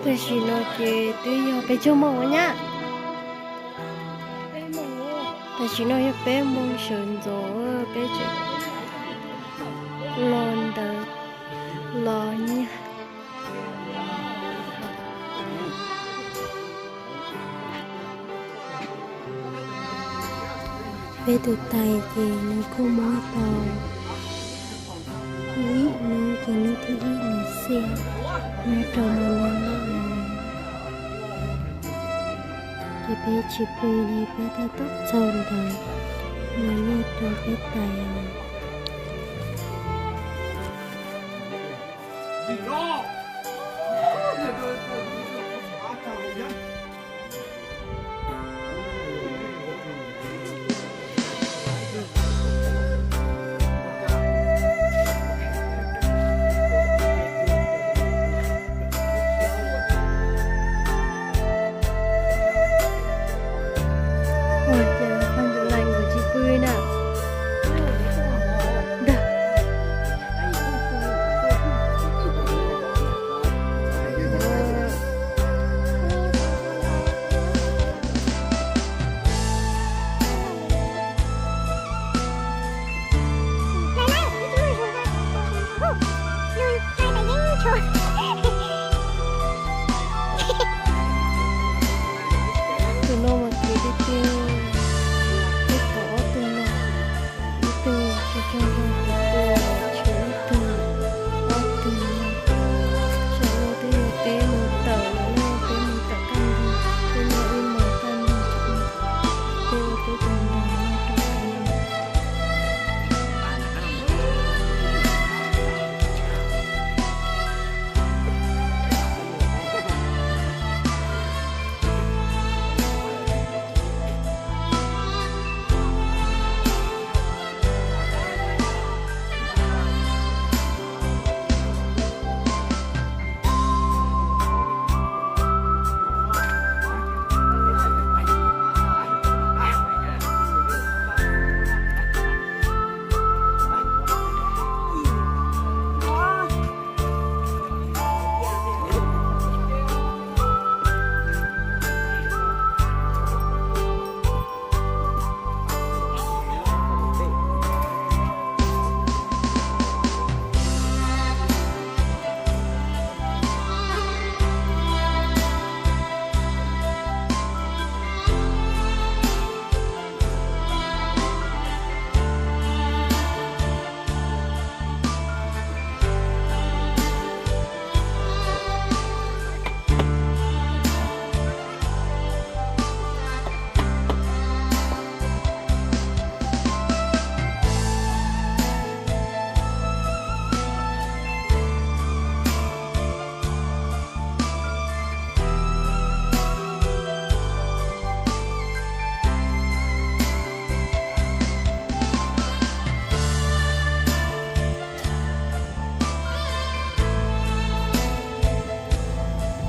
Tam sim no ces twb yog peb caug moos nyab. Tam sim no yog peb moos sawv ntxov, peb tseem los ntawd los nyab. Peb tus tais ces nws kuj muab tau ib hnub ces hnub thib ib nws xiam nyob rau mus no. Ces peb tsis pw li, peb tab tom txog ntawd los nyob rau peb tais os. Ua cas poj ntxoog Lais nkawd tsis pw na? Ntag. Tus no mas kev tiag tiag, ib qhov ob tug no, ib tug tso tso zog, ib tug tshuav ib tug, ob tug no. Tsam no twb yog peb mus tawm lawm na, peb mus tawm tag nrho, peb noj ib hmos tag nrho, peb ua peb tus nrog noj rau qab no.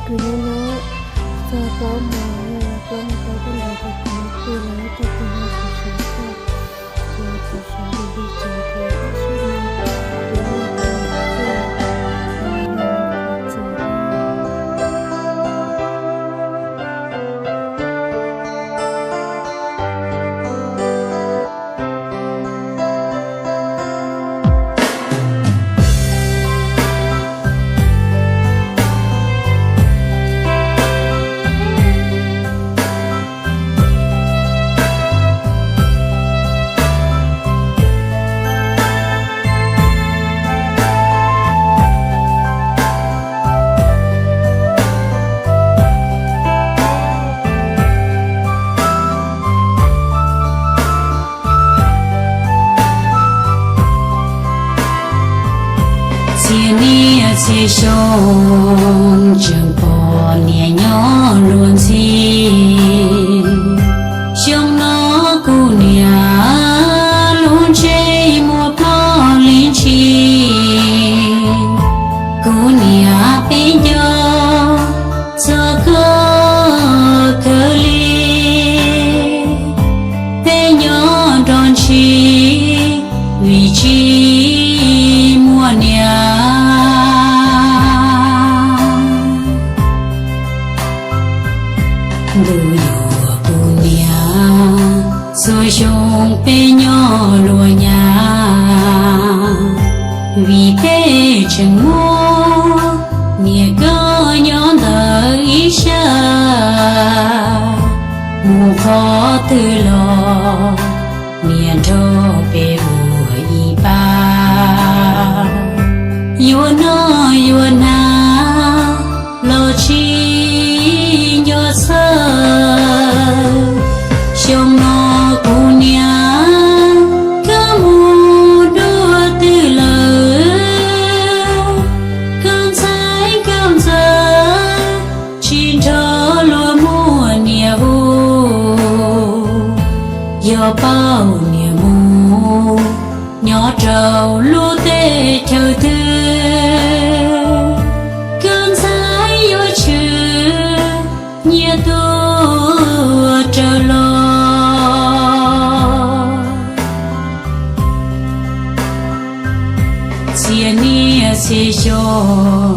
Kuv nyob nyob txog plaub moos, plaub moos tau peb ntawd ces kuv mus pw lawm, ib tag kis no kuv sawv tag, kuv sawv dim dim tsev tias ib sij no kuv yuav mus pw, kuv yuav mus pw tsev. Txhia niaj txhia xyoo tseem pom niam nyob luag ntxhi. Xyoo no kuv niam lub ntsej muag ploj li ntshis. Kuv niam peb nco txog koj kawg li, peb nyob nrog ntshis vim tsis muaj niam. Xyoo peb nyob luag nyab, vim peb tseem muaj niam koj nyob ntawm ib sab, mus qhov twg los niam nrog peb ua ib pab. Yuav noj yuav hnav los tsis nco txhawj, xyoo no kuv niam koj mus dua twg lawm, koj ntxhais koj ntxawm tsis nrog luag muaj niam hu, yog paub niam mus nyob rau lub teb chaws twg, koj ntxhais yuav tshwm nyias tuaj raws los. Txhia niaj txhia xyoo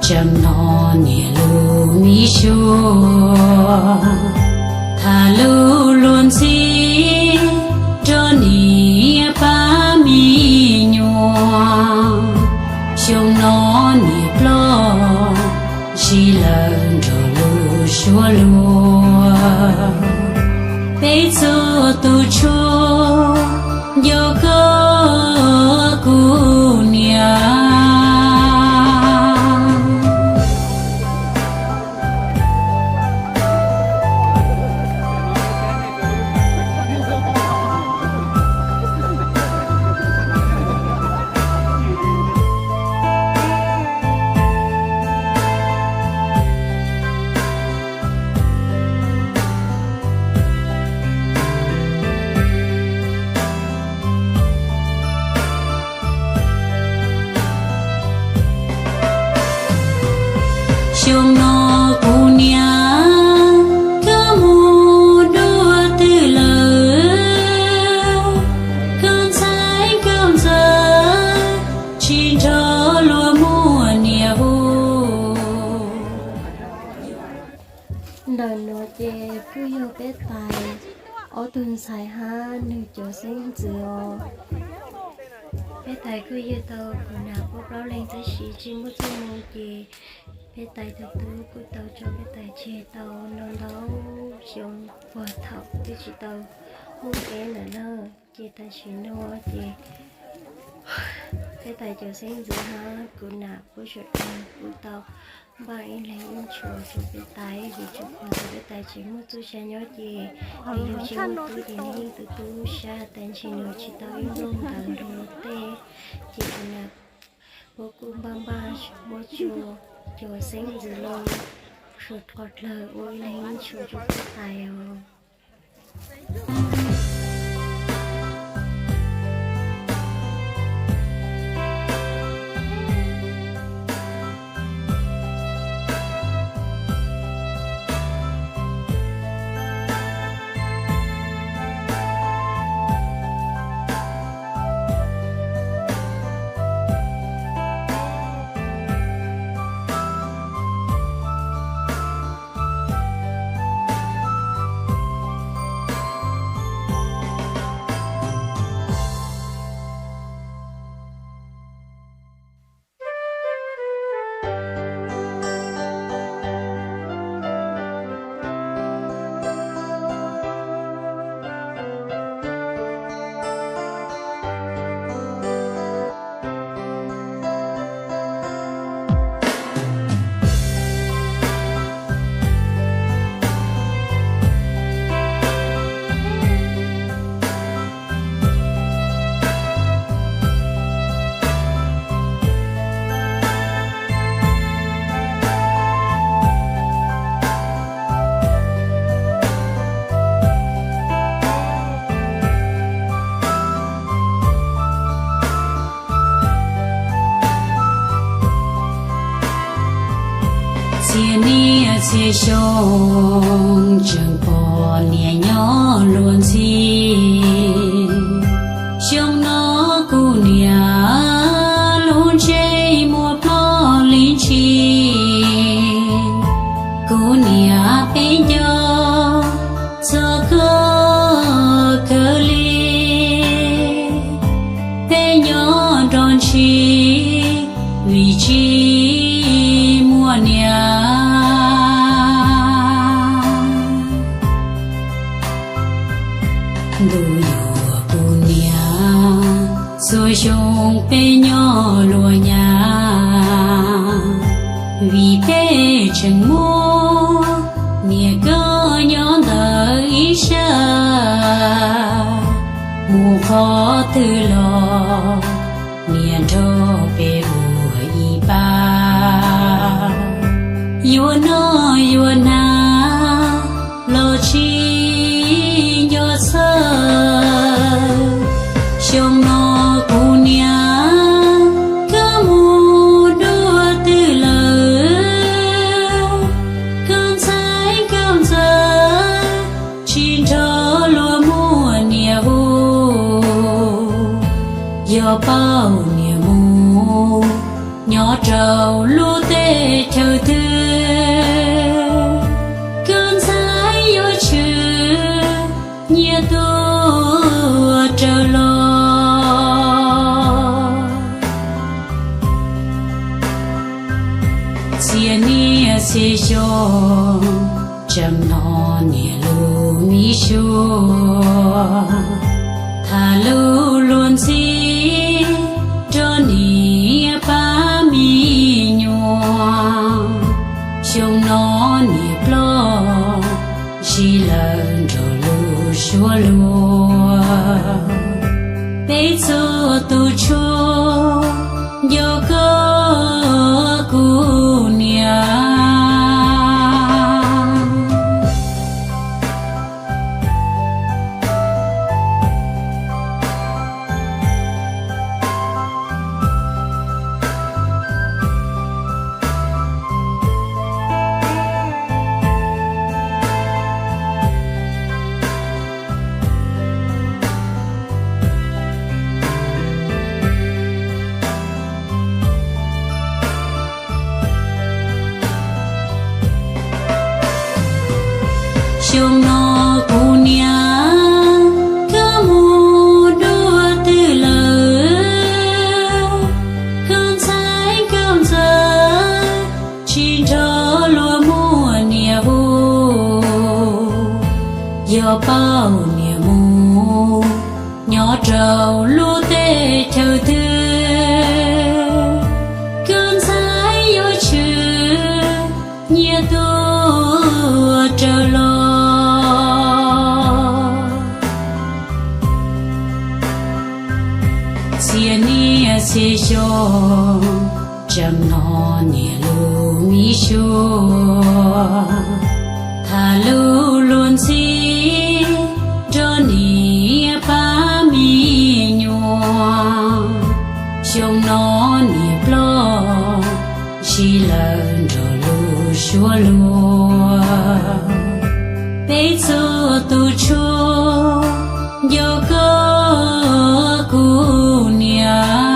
tseem hnov niam lub me suab, tham lus luag ntxhi rau niam pab me nyuam. Xyoo no niam ploj ntshis lawm nrog lub suab luag, peb txhua tus tshua nco koj kuv niam. Xyoo no kuv niam koj mus dua twg lawm, koj ntxhais koj ntxawm tsis nrog luag muaj niam hu. Ntawm no ces kuj yog peb tais ob tug ntxhais hab nws cov xeeb ntxwv os. Peb tais kuj yug tau kuv nam puab plaub leeg tab sis tsis muaj txuj moo ces peb tais tus tub kuj tau tso peb tais tseg tau no ntau xyoo puag thaum twb tsis tau muaj peb ntawm na. Ces tam sim no ces peb tais cov xeeb ntxwv hab kuv nam puab sawv daws kuj tau npaj ib leeg ib ntshuas rau peb tais, vim rau qhov tias peb tais tsis muaj txuj sa nyob ces nws yug tsis muaj tub ces nws yeej tu tu sab tas ntshis nws tsis tau ib nplooj ntawd rau luag tej. Ces kuv nam puab kuj npaj npaj muab tsuas cov xeeb ntxwv los suav qhov dlawg ua ib leeg ib ntshuas rau peb tais os. Txhia niaj txhia xyoo tseem pom niam nyob luag ntxhi. Xyoo no kuv niam lub ntsej muag ploj li ntsis, kuv niam peb nco txog koj kawg tsis muaj niam. Ntuj yuav kuv niam, txhua xyoo peb nyob luag nyab, vim peb tseem muaj niam koj nyob ntawm ib sab. Mus qhov twg los niam nrog peb ua ib pab, yuav noj yuav hnav los tsis nco txhawj. Xyoo no kuv niam, koj mus dua twg lawm? Koj ntxhais nkauj ntxawm tsis nrog luag muaj niam hu, yog paub niam mus nyob rau lub teb chaws twg, koj ntxhais yuav tshwm nyiaj tuaj raws los. Txhia niaj txhia xyoo tseem hnov niam lub mi suab, tham lus luag ntxhi rau niam pab me nyuam. Xyoo no niam ploj, sis lawm nrog lub suab luag. Peb txhua tus tshua nco koj kuv niam. Xyoo no kuv niam, koj mus dua twg lawm? Koj ntxhais nkauj ntxawm tsis nrog luag muaj niam hu, yog paub niam mus nyob rau lub teb chaws twg, koj ntxhais yuav tshwm nyiaj tuaj raws los. Txhia niaj txhia xyoo tseem hnov niam lub mi suab, tham lus luag ntxhi rau niam pab me nyuam. Xyoo no niam ploj, sis lawm nrog lub suab luag. Peb txhua tus tshua nco koj kuv niam.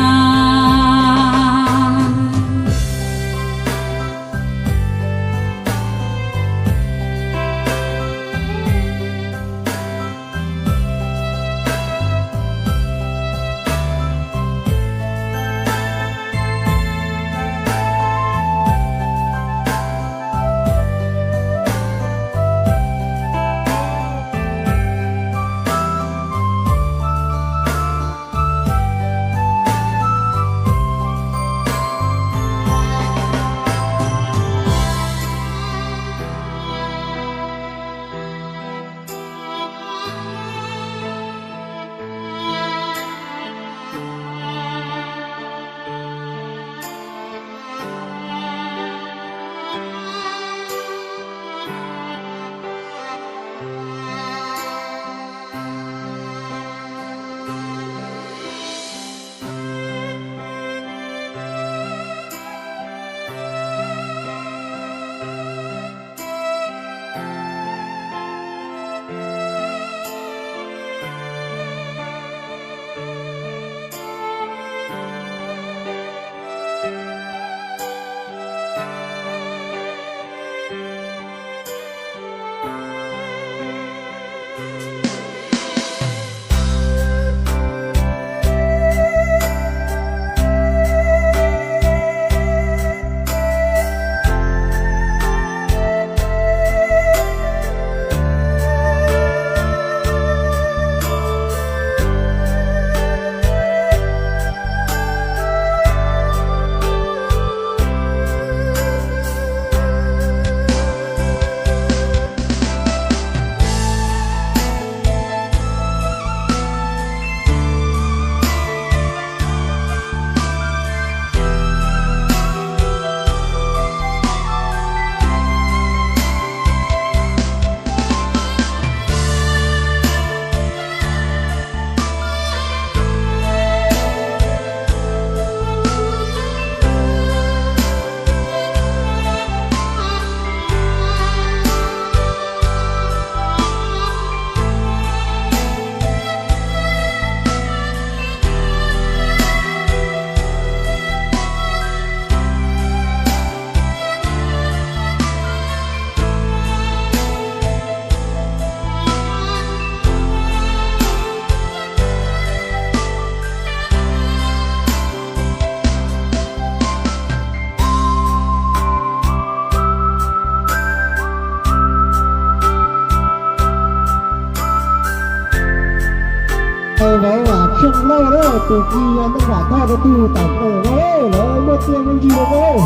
Tus kwv yog Meej Vam Thoj ko twg tam no lawv muaj txiaj muaj ntsig lawm.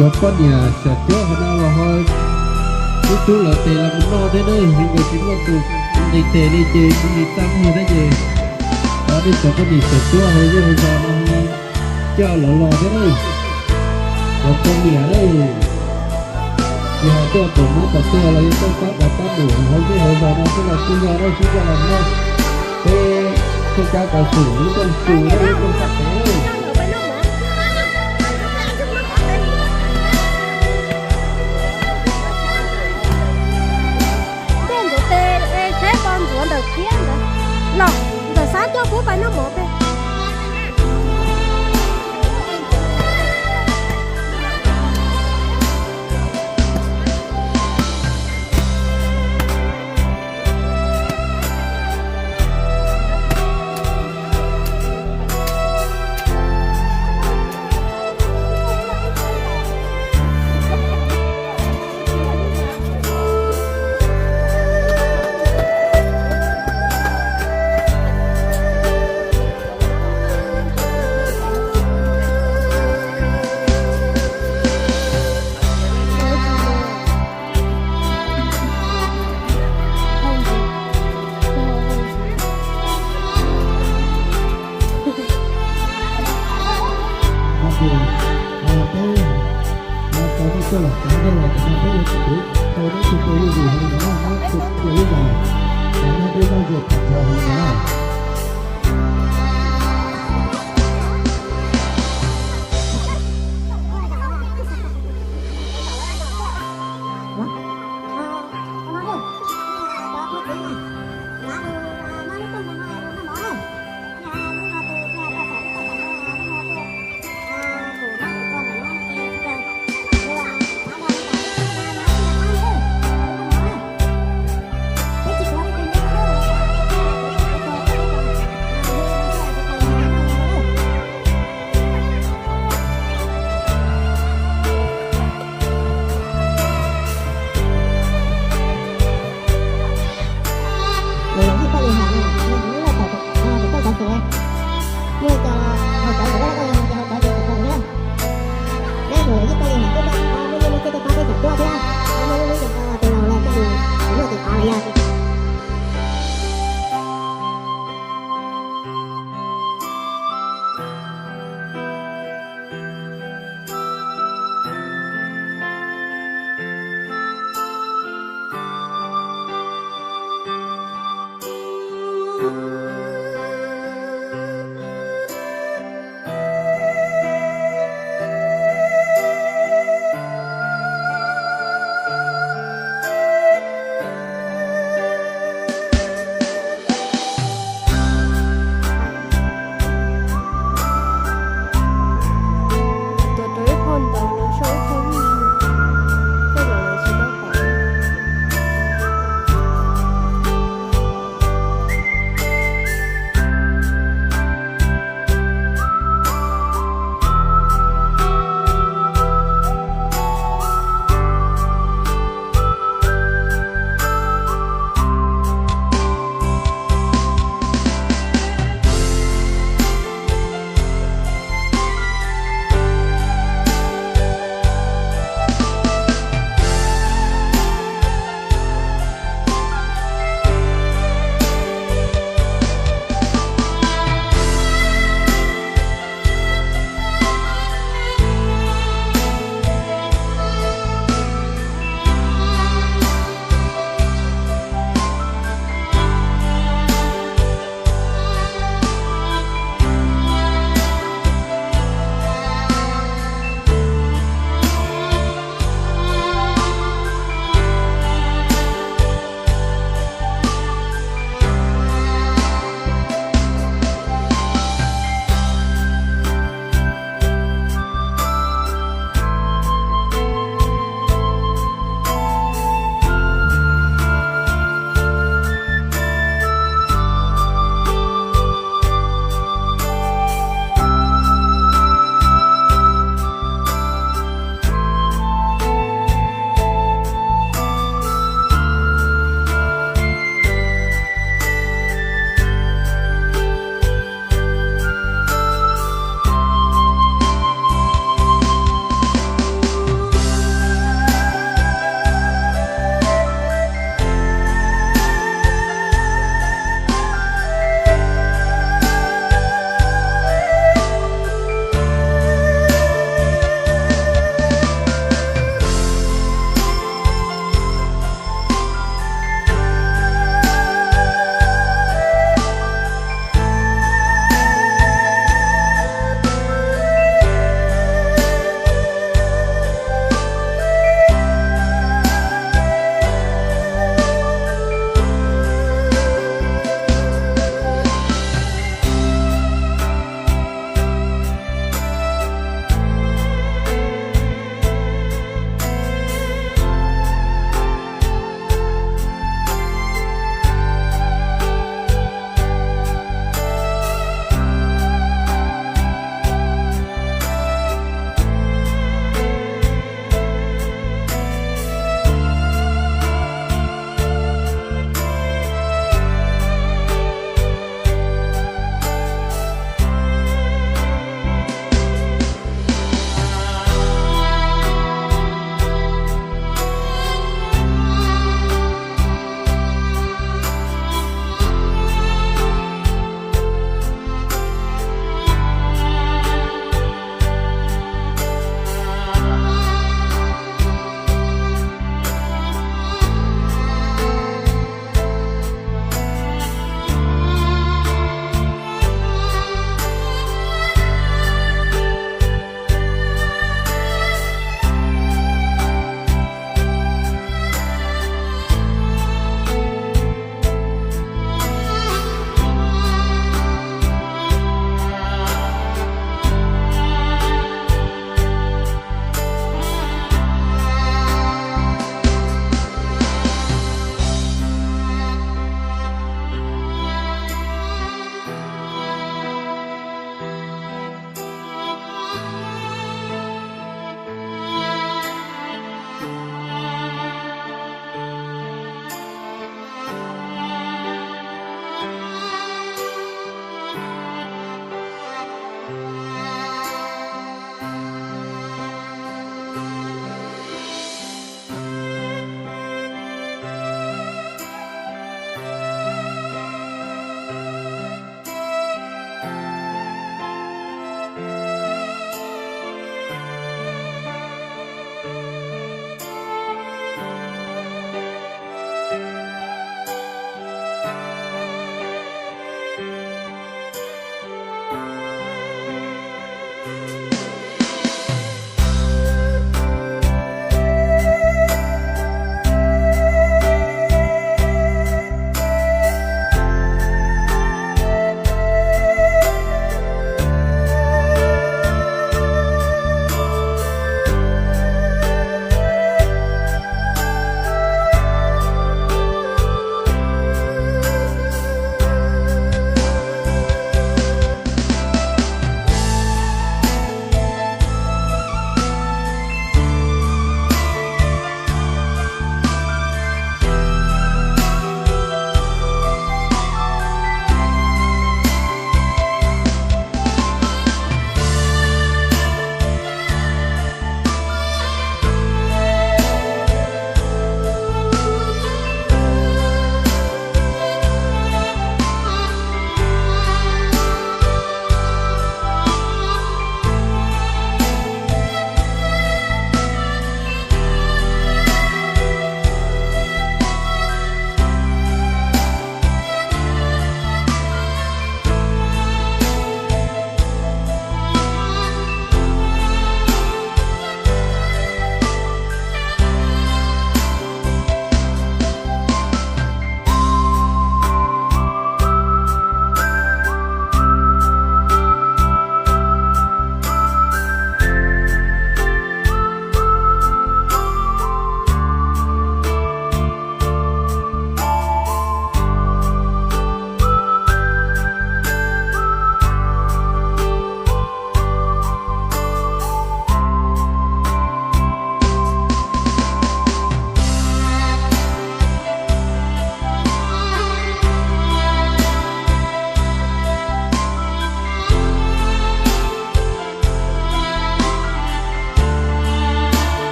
Cov poj niam xyom cuab hauv no los ho tub tub lawv tes los mus noj thiab na, yog nkawd tsis muaj tus nqis tes li ces kuv nim txaj muag thiab ces nej cov poj niam xyom cuab hauv zej hauv zos no coj lawv los thiab na. Cov poj niam na, yog tuaj tom muab tom tuag los yog tuaj pab pab pab num hauv zej hauv zos no xwb los kuj yog dab tsi coj los noj. Peb Txoj Cab Kav Xwm lub rooj tsuj lub rooj txaj pem. Ntej ntxuav tes es saib pos ntxuav ntawm thiab ntawd los ntxawm xav coj pub pais noj mov peb.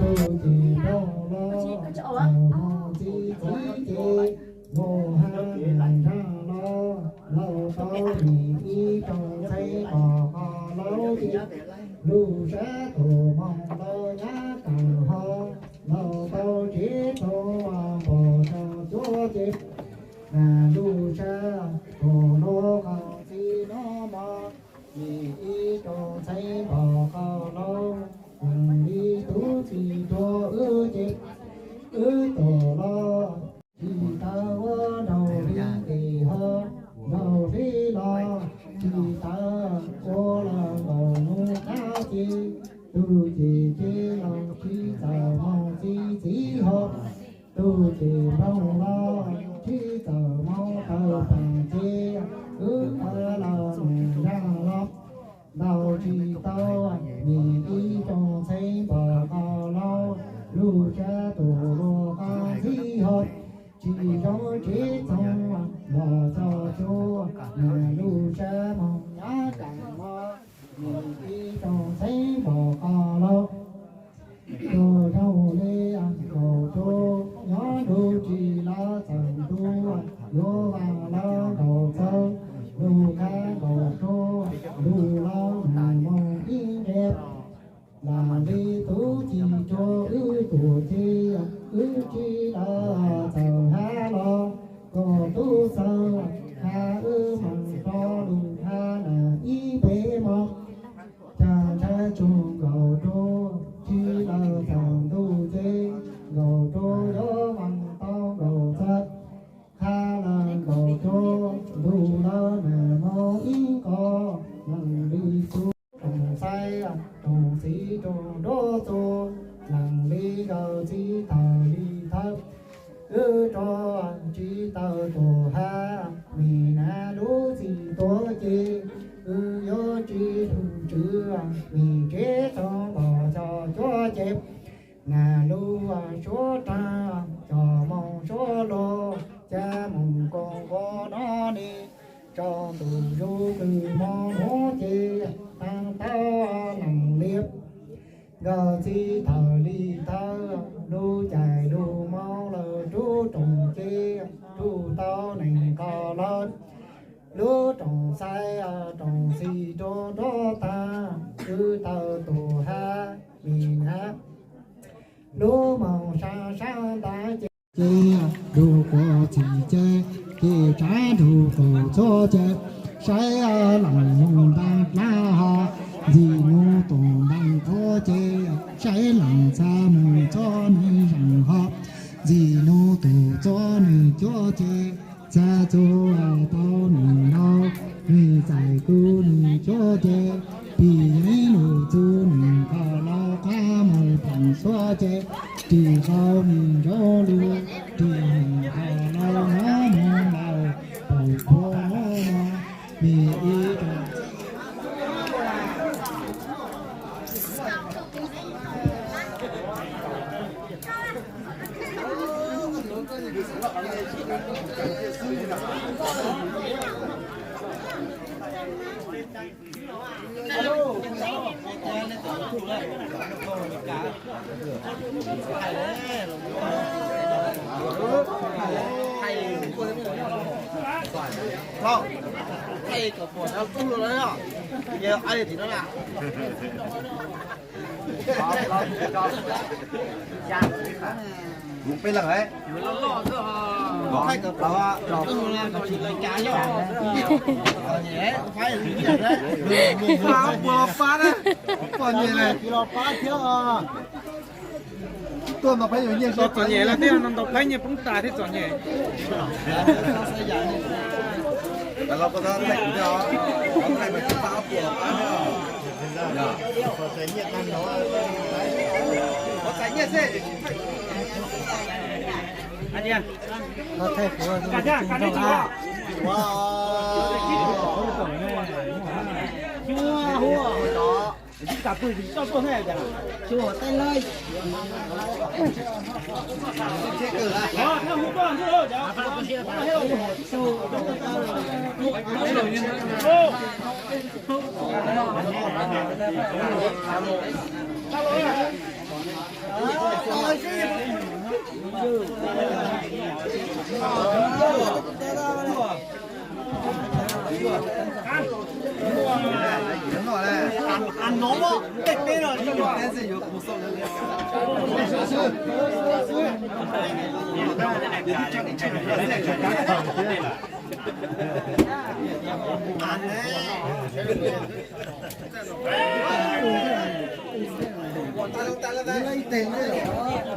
Tus ces nrog los txawm mus txiv txiv ces, vau ha nws nrag los laus tau nim ib tsoom txheeb pom qos laub ces, lub sab tus moos laus nyab kam ho, laus tau tsev txoos pom tau cuab ces, lub sab tus lub qos txiv no mog, nim ib tsoom txheeb pom qos laub, lees li tub txim rua wb ces, wb tuaj los tsis tau ua nraug li nqis ho, nraug li los tsis tau ua los nkaus mus qab ces, tus ces ces los tsis txawm moog txiv txiv ho, tus ces nploog los tsis txawm moog taws paas ces, wb qhov los mus nrag los ntau tsis tau, nim ib tsoom txheeb pom qos laub, lub sab tus lub qos txiv ho, tsis zoo tsev txoos los txog cuab, lub sab moos nyab kam los, nim ib tsoom txheeb pom qos laub. Tus zoo li nkaus rua, nyob ntu tsis los txawm ntu, yuav vas los nkaus txawv, lug qab nkaus rua, lug los nag moog ib nqe. Lam li tub ci rua wb tuam ci, wb tsis los txawm hab los, kom tub txawv hab wb moog rua lug hab na ib npe moog. Tag nrho tsuag nkaus rua, tsis los txawm ntu ces, nkaus rua yuav vas tau nkaus txawv, qhab los nkaus rua, ntu los nag moog ib nqo, lees li tub rooj xaiv, rooj txiv rooj nruab txuas, lees li nkawd txiv tawg li thawb. Wb rua tsis tawm tuam hab, mim nab lub txim tuam ces, wb yuav tsis lug tswv, mim tsev txoos pom cov cuab ces, nag lub suab raag, cov moos suab luag, cab moos koom nqua no ne, tsaus ntuj zuj zus moog hnub ces, taag tau lees li nkawd txiv tawg li thawb, lub caij lub moos lawm rub rooj ces, rub tau neeg nqos lawm. Lub rooj xaiv, rooj txiv rua nruab taag, wb tawm tuam hab mim hab, lub moos sab sab ntav ces, ces lub quas txim ces, ces tsav nrug tuam txuab ces, saib lees moog ntaag dlaab ho, ntxim nub tuam ntaag txuab ces, saib lees txha moog txuab nwg zeeg ho, ntxim nub tuam txuab nwg cuab ces, txha txuab tau nwg nau, nwg txais kub nwg cuab ces, pim ib lug txug nwg nkaus laus qab moog phaam xuab ces, ris qau nwg nraug lug, ris nwg nkaus laus nyob moog lawm, paum puab mob mob, mim ib tsoom Mus peb leeg, pua los pab na, poj niam los pab thiab. Tuaj ntau peb yuav nyiaj, txom nyem los thiab, ntau peb nyiaj poob tas thiab txom nyem. Ua ib teg ne los?